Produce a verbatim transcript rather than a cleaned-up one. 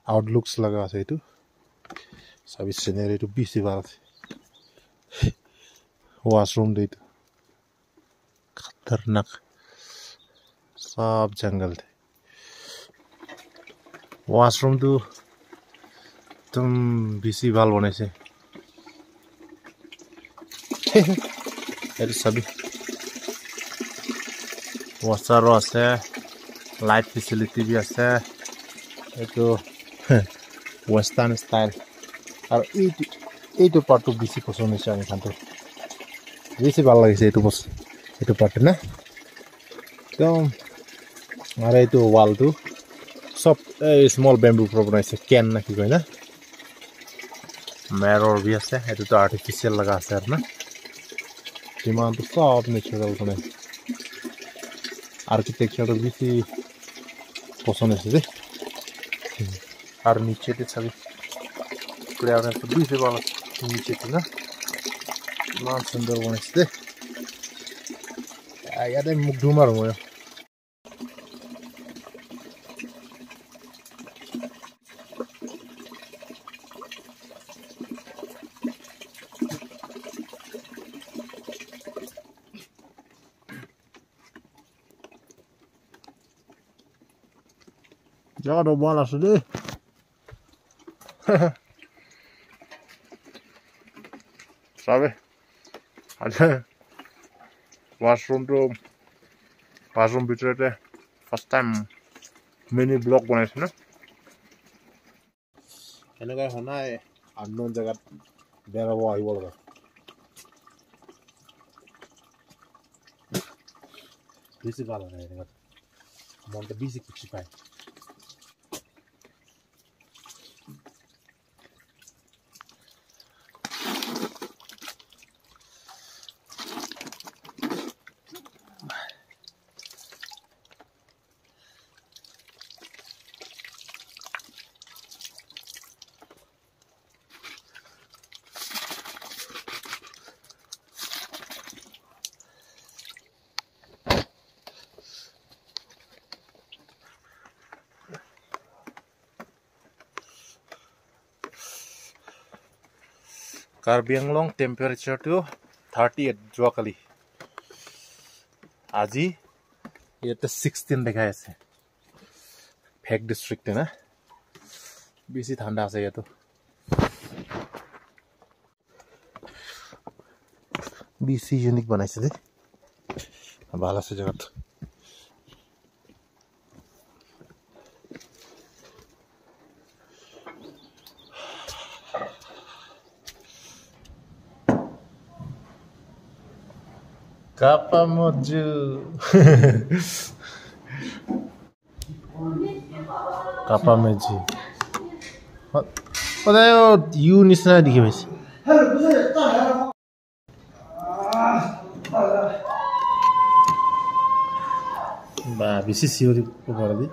Outlooks laga ase etu. Sabi scenery tu bishi bhal ase. Washroom de etu. Khatarnak. Sab jungle de. Washroom tu ekdum bishi bhal banaise. Etu sabi. Washer ase, light facility bi ase. Etu western style. Aru etu, etu part tu bishi pasand hoise ami khan tu. Bishi bhal lagise etu bos-, etu part tu na. Ekdum, aru etu wall tu sob, eh, small bamboo para banaise, cane na ki koi na. Mirror bi ase, etu tu artificial laga ase aru na. Eman tu sob natural banai. Architecture tu bishi pasand ase de. Aru niche te sabi. Pura aru tu bishi bhal ase niche te na. Eman sundor banaise de. Ah, yate muk dhum aru moi. Jaga toh bhal ase de. Sabe? Acha. Washroom tu, washroom bhitor te first time mini vlog banaise na? Eneka hona unknown jagat berabo ahibo laga. Bishi bhal lage eneka. Mon to bishi khushi pai. Karbi Anglong temperature tu thirty eight jua kali. Aji yate sixteen dekhai ase. Phek district te na. Bishi thanda ase yate. Bishi unique banaise de. Bhal ase jaga tu. Kapa moju. Kapa meji. Odayo yu nisna dikhi paise. Ba, bishi siori upor de.